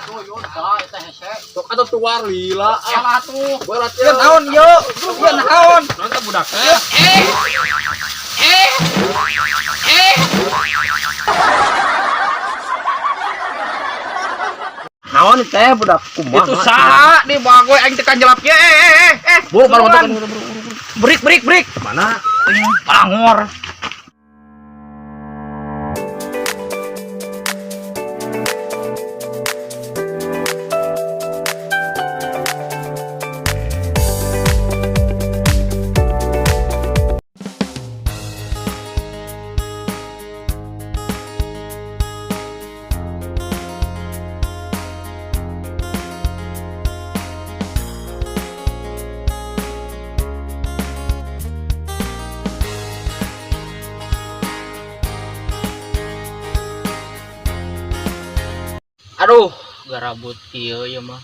Atuh yun da eta hese. Sok atuh tuar lila. Salah atuh. Berat Ieu naon ieu? Ieu naon? Nonton budak teh. Eh. Eh. Naon teh budak kumaha? Itu saha di bagoy aing teh kanjelap ye. Eh. Buru baru Buruan. buru buru. Break break break. Mana? Bangor. Aduh, garabut ieu ieu mah.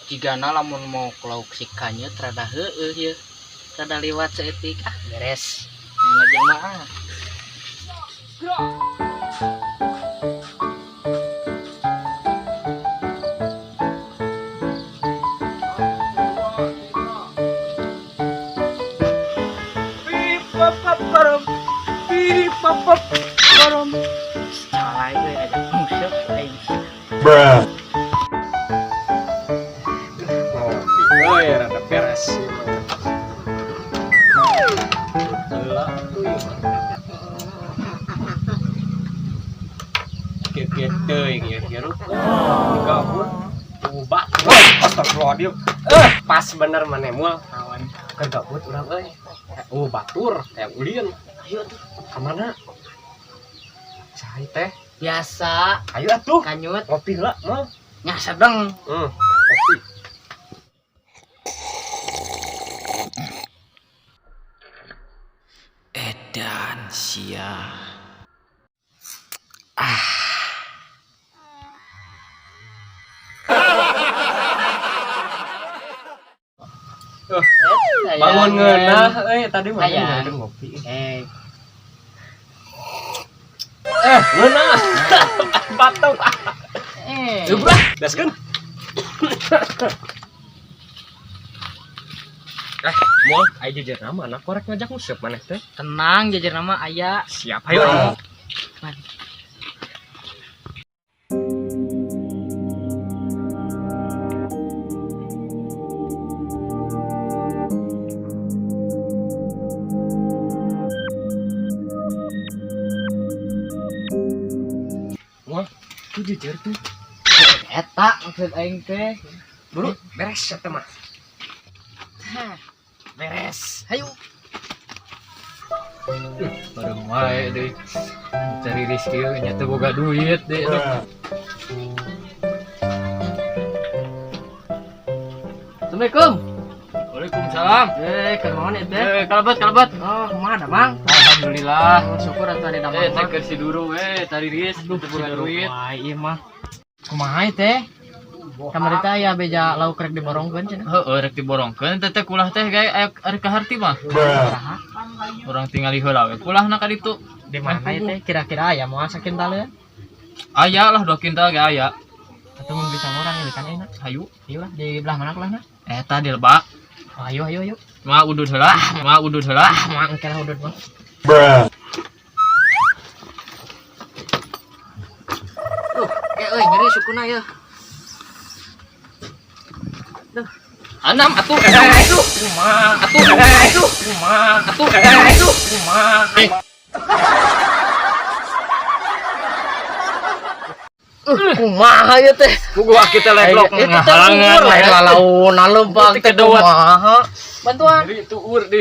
Jigana lamun mau ke lauk si kanyut rada heueuh ieu. Rada liwat saeutik ah beres. Yang aja mah ah. Calai euy ajak nguseup aing. Ngopi euy rada beres ieu mah. Heula tuh ieu mah. Kieu-kieu teuing ieu hirup. Gabut. Ubat. Astagfirullahaladzim. Pas bener maneh mul. Kawan. Keur gabut urang euy. Oh batur, teh ulin. Ayo tuh. Ka mana? Cai teh. Biasa Ayo atuh. kanyut Ngopi heula, mul. nya sedeng. Kopi. Edan sia. Bangun ngeunah euy tadi mah Hayang. ngeunah ngopi. Eh, Ngeunah. Batuk. eh. Yuk, bro. Daskeun. Mul, ayo jejer nama anak korek ngajak nguseup maneh teh. Tenang jajar nama aya. Siap, ayo. Ayo. Man. Mul, tuh jejer tuh. Eta maksud aing teh. Buru, beres eta mah. Hah, Beres. Hayu. Bareng wae deh. Cari rezeki we, nya teu boga duit deh. Aduh. Assalamualaikum. Waalaikumsalam. Eh, keur naon ieu teh? Eh, kalebet kalebet. Oh, kumaha damang? Alhamdulillah. Oh, syukur atuh ada damang. Eh, teh keur si duru we, tari ris, teu boga duit. Wah, ieu mah. Kumaha ieu teh? Kamari teh aya beja lauk rek diborongkeun cenah. Heeh, rek diborongkeun teh teh kulah teh gae aya ari kaharti mah. Saha? Urang tingali heula we. Kulahna ka ditu. Di mana ieu teh? Kira-kira aya moal sakintaleun? Aya lah dua kintal ge aya. Atau mun bisa ngurang ini kan enak. Hayu. Ayo lah di belah mana kulahna? Eta di lebak. Oh, ayo ayo ayo. Mah udud heula, mah udud heula. Ah, moal engke lah udud mah. Duh, euy nyeri sukuna ya. Anam atuh aduh. Kumaha? Atuh aduh. Kumaha? Atuh aduh. Kumaha? Kumaha ieu teh? Puguh kita leglok Itu teh ngahalangan. uur, lain lalauna leumpang Itu teh kedewat. kumaha. Bantuan. Jadi itu ur di.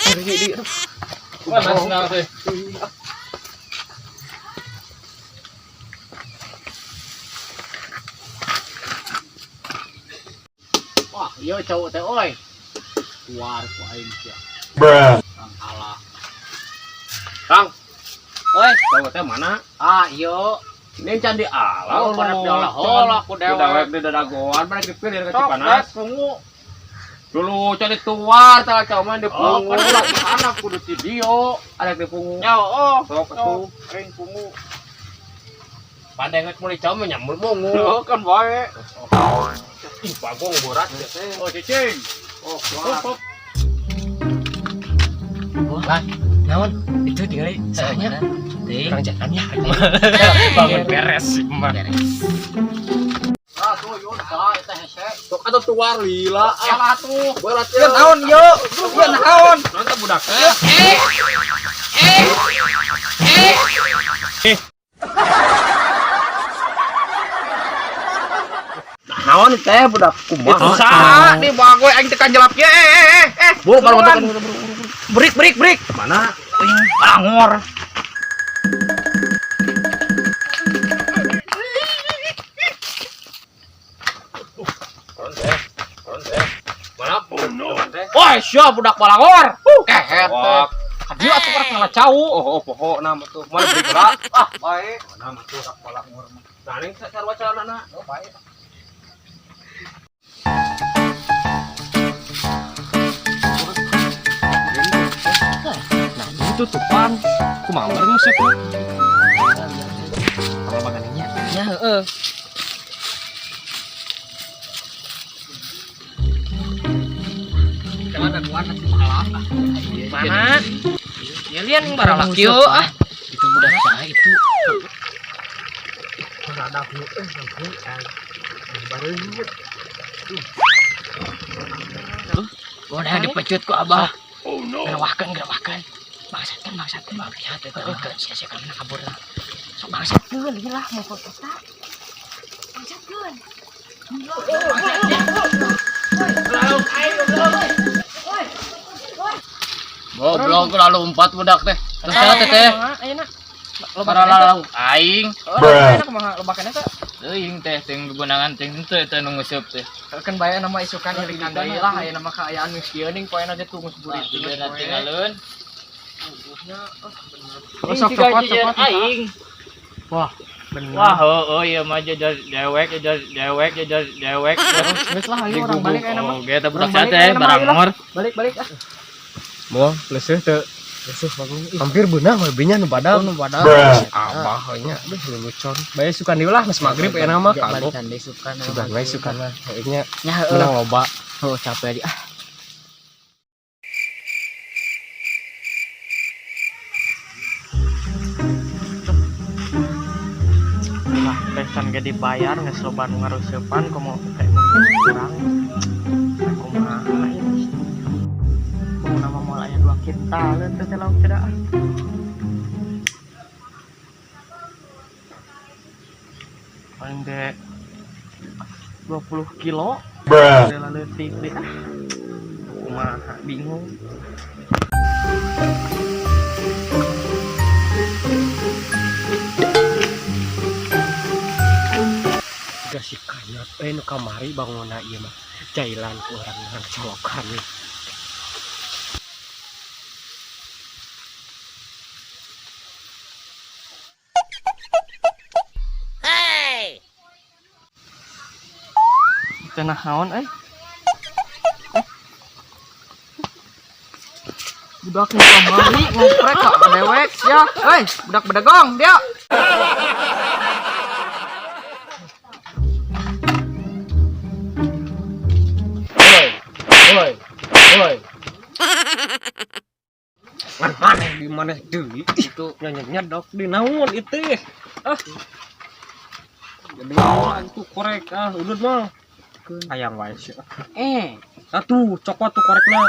Nyeri di. Mana senang teh. Wah, ieu cowok teh oi. Keluar ku aing sia. Kang ala. Kang, Oi, cowok teh mana? ah ieu. Ini can di ala. Oh, pada di ala heula ku Ku dewek dewek. di dadagoan, mana dipilih ke Sok, Cipanas. pungu. Dulu cari tuar, salah cowok di Oh, pungu. Anak kudu ti dio, ada di pungu. Ya, oh. Sok atuh. Ring pungu. Pandai nget mulai cau mah nyamul mongo. Oh, kan bae. Ih, bagong borat ya teh. Oh, cicing. Oh, kuat. Wah, naon? Itu tinggal sahanya. Teuing. Kurang jalan ya. Bangun beres sih mah. Beres. Ah, tuh yun, salah eta hese. Sok atuh tuar lila. Salah tuh. Berat Ya naon yo? Ya naon? Nonton budak teh. Naon teh budak kumaha? Itu saha di bagoy aing teh kanjelap ye. Eh. Buru baru Break break break. Mana? Bangor. Mana? Oh no. Wah, siap budak balangor. Kehet teh. Kadieu atuh rek ngalah cau. Oh, oh, pokokna mah tuh. Mana beli gerak? Ah, bae. Mana mah tuh rak balangor mah. Nah, ning sarua celanana. Oh, bae. Nah, itu tupan. Kumaha bareng musik. Kalau makanannya. Ya heeh. Mana? Ya lian yang baralak yo ah. Itu budak saha itu? Udah dipecut ku abah. Oh no. Gerewahkeun, gerewahkeun. Bangsatkeun, bangsatkeun, bangsat eta heeh sia-sia kana kabur. Sok bangsatkeun ieu lah mau eta. Bangsatkeun. Goblok lalu empat budak teh. Terus saha teh teh? Ayeuna. Para lalu aing. Ayeuna kumaha lobakeun eta? Teuing teh teuing bebenangan teuing henteu eta nu ngeuseub teh. Kan bae nama isukan hilikan deui lah ayeuna mah kaayaan geus kieu ning poena ge tuh geus burit. Juga tinggalun. Oh, sok cokot cokot aing. Wah, bener. Wah, heueuh ieu mah jajar dewek, jajar dewek, jajar dewek. Geus lah ayo urang balik ayeuna mah. Oh, ge eta budak Urang saha balik teh ayeuna mah, ayo lah. barangor. Balik balik ah. Moal leuseuh teu. Leuseuh bagong. Hampir beunang we nya nu badag. Nu badag. Abah we nya aduh lelucon. Bae sukan deui lah geus magrib enak mah kagok. Balikan deui sukan. Sugan we sukan lah. Heueuh nya Nya heueuh. menang loba. Oh, capek di ah. Lah, pesan ge dibayar geus loba nu ngarusepan komo teh mun geus kurang. Kumaha ieu? Mau nama moal aya 2 kintal teh teh lauk teh ah. Paling ge 20 kilo. Bruh. Leutik deui ah. Kumaha bingung. Gak si kanyot nu kamari bangunna ieu mah. Jailan ku urang-urang colokan. Teu naon euy. Budak nu kamari ngoprek ka dewek ya. Hei, budak bedegong dia. Woi, woi, woi. Man mana di mana deui? Itu nyanyek nyedok di naon itu. Ah. Jadi itu korek ah udut mah. Hayang wae sih. Eh, Atuh, cokot tuh korekna.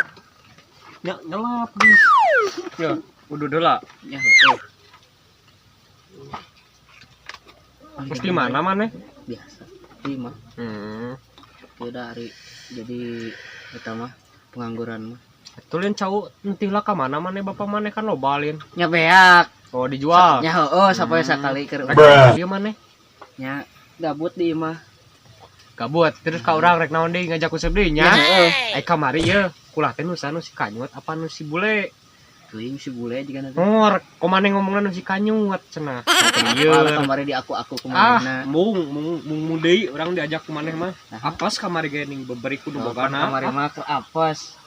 Nya nyelap di. Ya, udut heula. ya heueuh. Terus di mana maneh? Biasa. Di mah. Ieu dari jadi eta mah pengangguran mah. Tulin cau entih lah ka mana maneh bapak maneh kan loba lin. Nya beak. Oh, dijual. Nya heueuh sapoe sakali keur Dia maneh. nya gabut di imah. Gabut. Terus ka urang rek naon deui ngajak useup deui nya. Nya heueuh. Ai kamari ye, kulah teh nu nu si kanyut apa nu si bule? Teuing si bule jiga nanti. Ngor, komane ngomongna nu si kanyut cenah. Malah Ieu. kamari di aku-aku Ah, kumanehna. mung mung mung mung deui urang diajak ku maneh mah. Nah. Apes kamari ge ning beberi kudu Kapan bogana. kamari mah keur apes.